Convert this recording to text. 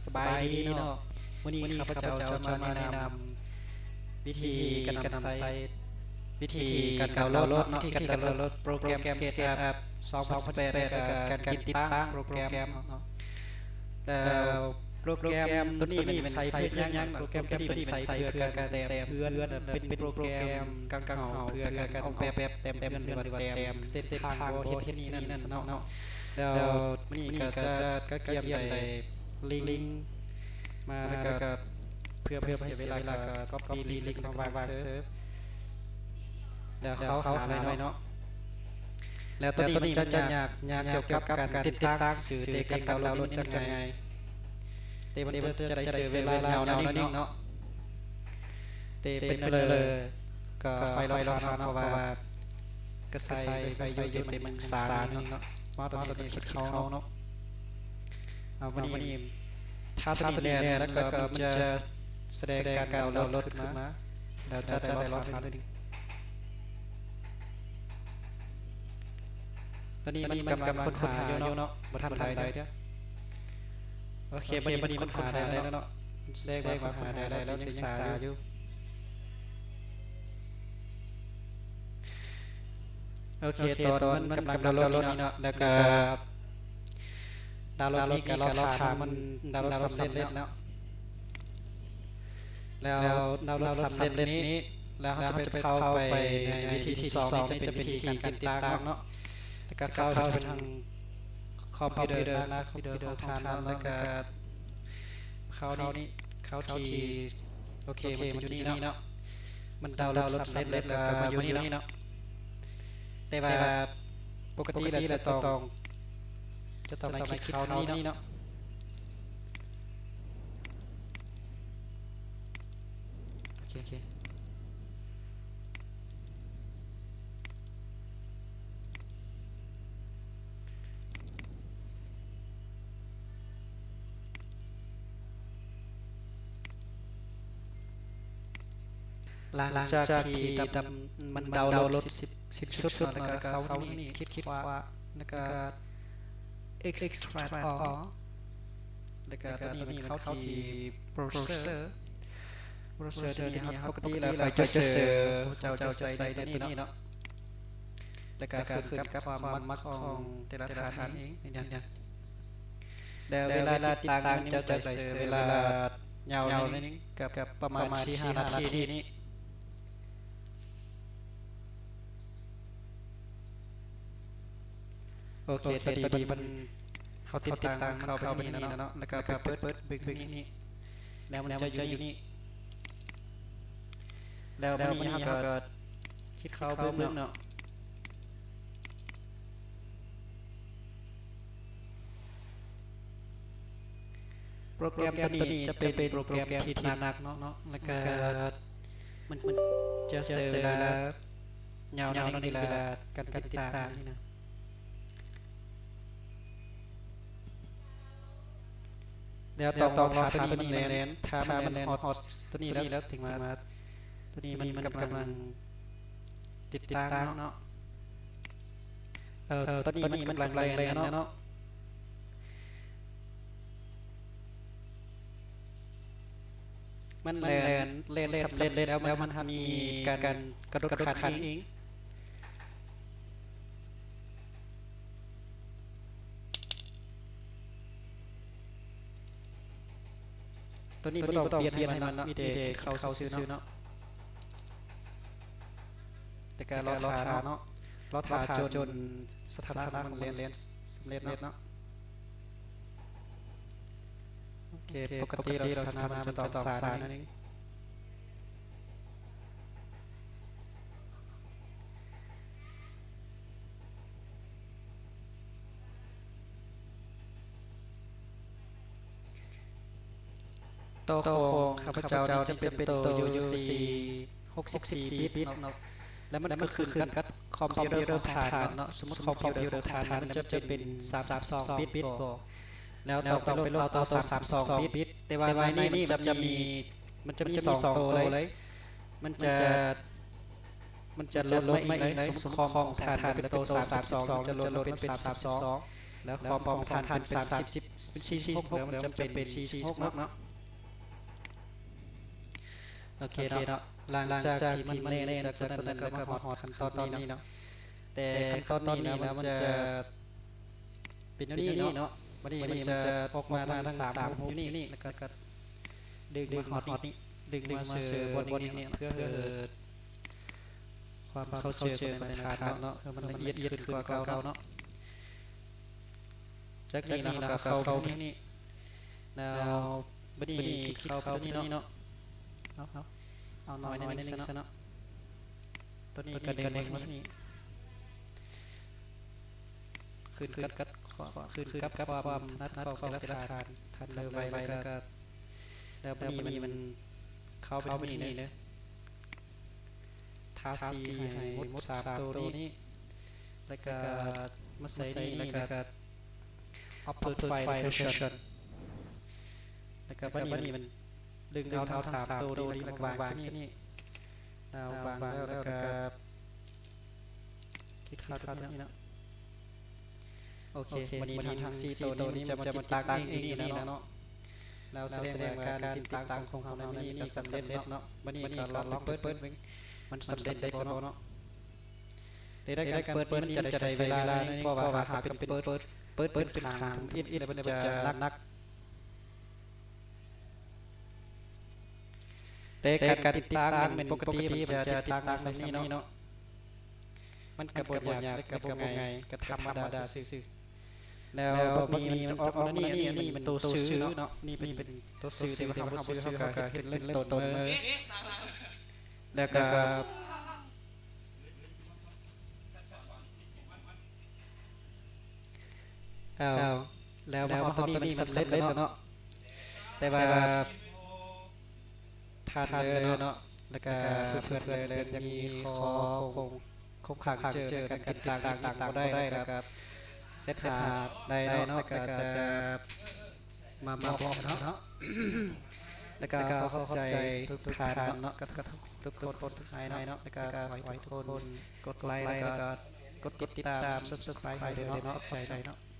ສະບາຍດີເນາະ ມື້ນີ້ຂ້າພະເຈົ້າຈະມາແນະນຳວິທີການນຳໃຊ້ ວິທີການດາວໂຫຼດເນາະ ວິທີການດາວໂຫຼດໂປຣແກຣມ SketchUp ສອງພັນສິບແປດ ແລ້ວກະການຕິດຕັ້ງໂປຣແກຣມເນາະ. ແລ້ວໂປຣແກຣມໂຕນີ້ແມ່ນໃຊ້ເພື່ອຫຍັງ? ໂປຣແກຣມໂຕນີ້ແມ່ນໃຊ້ເພື່ອການແຕ້ມເຮືອນ ເປັນໂປຣແກຣມກາງເຫາເພື່ອການອອກແບບແຕ້ມເຮືອນ ຫຼືວ່າແຕ້ມເສັ້ນທາງບໍ່ເຮັດນີ້ນັ້ນເນາະ. ແລ້ວມື້ນີ້ກະຈະກະກຽມໄດ້ລິງມາ ແລ້ວກະເພື່ອບໍ່ໃຫ້ເສຍເວລາກະກັອບປີ້ລິງມາວາງເສີ ແລ້ວເຂົ້າຫາໄວ້ເນາະ. ແລ້ວໂຕນີ້ມັນຈະຍາກ ຍາກກ່ຽວກັບການຕິດຕັ້ງຊື່ ແຕ່ການດາວໂຫຼດນີ້ມັນຈະງ່າຍ ແຕ່ມັນຈະໄດ້ເສຍເວລາຍາວໜ້ອຍໜຶ່ງເນາະ. ແຕ່ເປັນແນວໃດກະຄອຍລໍຖ້າເນາະ ເພາະວ່າກະໃຊ້ໄຟຢູ່ ແຕ່ມັນຊ້າໜ້ອຍໜຶ່ງເນາະ. ມາຕອນນີ້ກະຄິດເຂົ້າເນາະ ເອົາ ມື້ນີ້ຖ້າໂຕນີ້ແລ່ນແລ້ວກະມັນຈະສະແດງການດາວໂຫຼດຂຶ້ນມາ ແລ້ວຈະໄດ້ລໍຖ້າໜ້ອຍໜຶ່ງ. ຕອນນີ້ມັນກຳລັງຄົ້ນຫາຢູ່ເນາະ ບໍ່ທັນໄດ້ເທື່ອ. ໂອເຄ ບັດນີ້ມັນຄົ້ນຫາໄດ້ແລ້ວເນາະ ສະແດງວ່າຄົ້ນຫາໄດ້ແລ້ວ ແຕ່ຍັງຊ້າຢູ່. ໂອເຄ ຕອນມັນກຳລັງດາວໂຫຼດນີ້ເນາະ ແລ້ວກະດາວໂຫຼດນີ້ກະລໍຖ້າມັນດາວໂຫຼດສຳເລັດເນາະ. ແລ້ວດາວໂຫຼດສຳເລັດນີ້ ແລ້ວເຮົາຈະໄປເຂົ້າໄປໃນວິທີທີສອງນີ້ ຈະເປັນວິທີການຕິດຕັ້ງເນາະ. ແລ້ວກະເຂົ້າໄປທາງຄອມພິວເຕີ ໜ້າຄອມພິວເຕີຂອງທ່ານເນາະ ແລ້ວກະເຂົ້ານີ້ ເຂົ້າທີ່ ໂອເຄ ມັນຈະຢູ່ນີ້ເນາະ ມັນດາວໂຫຼດສຳເລັດແລ້ວ ແລ້ວກະມາຢູ່ນີ້ເນາະ. ແຕ່ວ່າປົກກະຕິແລ້ວຈະຕ້ອງ ຈະຕ້ອງໄດ້ຄລິກເຂົ້ານີ້ເນາະ. ໂອເຄ ໂອເຄ ຫຼັງຈາກທີ່ມັນດາວໂຫຼດສິບ ສິບຊຸດເນາະ ແລ້ວກະເຂົ້ານີ້ ຄລິກຂວາ ແລ້ວກະ extract all ແລ້ວກະໂຕນີ້ມັນເຂົ້າທີ່ browser browser ໂຕນີ້ເຮົາ ປົກກະຕິແລ້ວເຮົາຈະເຊີ ເຈົ້າຈະໃສ່ໂຕນີ້ເນາະ ແລ້ວກະຂຶ້ນກັບຄວາມມັກຂອງແຕ່ລະທ່ານເອງ. ແລ້ວເວລາຕິດຕັ້ງມັນຈະໄດ້ເຊີເວລາຍາວໜ້ອຍໜຶ່ງ ກັບປະມານສີ່ຫ້ານາທີນີ້. ໂອເຄ ຕອນນີ້ມັນ ເຮົາຕິດຕັ້ງເຂົ້າໄປນີ້ແລ້ວເນາະ ແລ້ວກະໄປເປີດເບິ່ງນີ້ ແລ້ວມັນຈະຢູ່ນີ້ ແລ້ວບາດນີ້ເຮົາກະຄລິກເຂົ້າເບິ່ງເນາະ. ໂປຣແກຣມໂຕນີ້ຈະເປັນໂປຣແກຣມທີ່ໜັກເນາະ ແລ້ວກະມັນ ມັນຈະໃຊ້ເວລາຍາວໜ້ອຍໜຶ່ງ ເວລາການຕິດຕັ້ງນີ້ນະ. ແລ້ວຕ້ອງລໍຖ້າໂຕນີ້ມັນແລ່ນ ຖ້າມັນແລ່ນຮອດໂຕນີ້ແລ້ວ ເຖິງວ່າໂຕນີ້ມັນກຳລັງຕິດຕັ້ງເນາະ. ເອີ ຕອນນີ້ມັນກຳລັງແລ່ນແລ້ວເນາະ ມັນແລ່ນ ແລ່ນສຳເລັດແລ້ວ ແລ້ວມັນມີການກະດົກຂັ້ນອີກ. ໂຕນີ້ບໍ່ຕ້ອງປ່ຽນໃຫ້ມັນເນາະ ມີແຕ່ເຂົ້າຊື່ໆເນາະ ແຕ່ກະລໍຖ້າເນາະ ລໍຖ້າຈົນສະຖານະມັນແລ່ນສຳເລັດເນາະ. ໂອເຄ ປົກກະຕິແລ້ວສະຖານະມັນຈະຕ້ອງຊ້າໜ້ອຍໜຶ່ງ. ໂຕຂອງຂ້າພະເຈົ້ານີ້ຈະເປັນໂຕ UC ຫົກສິບສີ່ບິດເນາະ ແລ້ວມັນກະຂຶ້ນກັບຄອມພິວເຕີຂອງທ່ານເນາະ. ສົມມຸດຄອມພິວເຕີຂອງທ່ານມັນຈະເປັນສາມສິບສອງບິດບໍ ແລ້ວຕ້ອງໄປໂຫຼດເອົາໂຕສາມສິບສອງບິດ. ແຕ່ວ່າໃນນີ້ມັນຈະມີ ມັນຈະມີສອງໂຕເລີຍ ມັນຈະ ມັນຈະໂຫຼດມາອີກເລີຍ. ສົມມຸດຄອມຂອງທ່ານເປັນໂຕສາມສິບສອງ ມັນຈະໂຫຼດມາເປັນສາມສິບສອງ ແລ້ວຄອມຂອງທ່ານເປັນສາມສິບ ເປັນສີ່ສິບຫົກ ແລ້ວມັນຈະເປັນສີ່ສິບຫົກເນາະ. ໂອເຄເນາະ ຫຼັງຈາກທີ່ມັນແລ່ນຈາກຕົວນັ້ນແລ້ວ ແລ້ວກໍມາຮອດຂັ້ນຕອນນີ້ເນາະ. ແຕ່ຂັ້ນຕອນນີ້ແລ້ວມັນຈະເປັນແນວນີ້ເນາະ. ບັດນີ້ມັນຈະອອກມາທັງສາມຮູບຢູ່ນີ້ ແລ້ວກໍດຶງມາຮອດນີ້ ດຶງມາເຊີບ່ອນນີ້ເນາະ ເພື່ອ ຄວາມເຂົ້າເຈີກັນໃນບັນດາທ່ານເນາະ ໃຫ້ມັນລະອຽດຂຶ້ນກວ່າເກົ່າເນາະ. ຈາກນີ້ເນາະ ເຮົາກໍເຂົ້າໄປນີ້ ແລ້ວບັດນີ້ຄລິກເຂົ້າໄປຕົວນີ້ເນາະ. ເອົາ ເອົາໜ້ອຍໜຶ່ງຊະເນາະ. ຕົວນີ້ກໍດຶງມານີ້ ຂຶ້ນກັບ ຂຶ້ນກັບຄວາມຖະໜັດຂອງແຕ່ລະທ່ານ ທ່ານເລີ່ມໄວ ແລ້ວກໍ ແລ້ວບັດນີ້ມັນເຂົ້າໄປນີ້ເດີ. ທາສີໃຫ້ໝົດສາມໂຕນີ້ ແລ້ວກະມາໃສ່ນີ້ ແລ້ວກະ upload file location ແລ້ວກະບັດນີ້ມັນດຶງເອົາທັງສາມໂຕນີ້ ແລ້ວກະມາວາງໃສ່ນີ້ ແລ້ວວາງແລ້ວ ແລ້ວກະ ຄລິກເຂົ້ານີ້ເນາະ. ໂອເຄ ບັດນີ້ທັງສີ່ໂຕນີ້ມັນຈະມາຕິດຕັ້ງເອງຢູ່ນີ້ແລ້ວເນາະ. ແລ້ວສະແດງວ່າການຕິດຕັ້ງຂອງເຮົາໃນມື້ນີ້ກໍສຳເລັດເນາະ. ບັດນີ້ກໍລອງເປີດເບິ່ງ ມັນສຳເລັດໄດ້ບໍ່ເນາະ. ແຕ່ໃນການເປີດນີ້ມັນຈະໄດ້ໃຊ້ເວລາໜ້ອຍໜຶ່ງ ເພາະວ່າຫາກເປັນເປີດ ເປີດເປັນຂາງທຳອິດ ແລ້ວມັນຈະໜັກ. ແຕ່ການຕິດຕັ້ງນີ້ມັນປົກກະຕິມັນຈະຕິດຕັ້ງແບບນີ້ເນາະ. ມັນກໍບໍ່ຍາກ ແລະກໍບໍ່ງ່າຍ ກໍທຳມະດາຊື່ໆ. ແລ້ວບັດນີ້ມັນຈະອອກມານີ້ ອັນນີ້ມັນໂຕຊື່ເນາະ. ນີ້ເປັນ ເປັນໂຕຊື່ ແຕ່ວ່າເຮົາບໍ່ຊື່ ເຮົາກໍເຮັດເປັນເລີ່ມຕົ້ນເລີຍ. ແລ້ວກໍ ເອົາ ແລ້ວມາຮອດຕອນນີ້ມັນສຳເລັດແລ້ວເນາະ. ແຕ່ວ່າທ່ານເດີເນາະ ແລ້ວກະເພື່ອນໆເດີ ຍັງມີຂໍ້ຄົງ ຄົງຄ້າງເຈີ ແລ້ວກະຕິດຕັ້ງ ຕິດຕັ້ງບໍ່ໄດ້ ແລ້ວກະເຊັດຫາໄດ້ເນາະ ແລ້ວກະຈະມາບອກເນາະ. ແລ້ວກະຂໍຂອບໃຈທຸກທ່ານເນາະ ກັບທຸກຄົນທີ່ຮັບໃຊ້ເນາະ ແລ້ວກະຂໍໃຫ້ທຸກຄົນກົດໄລ ແລ້ວກະກົດຕິດຕາມ Subscribe ໃຫ້ເດີເນາະ. ຂອບໃຈເນາະ.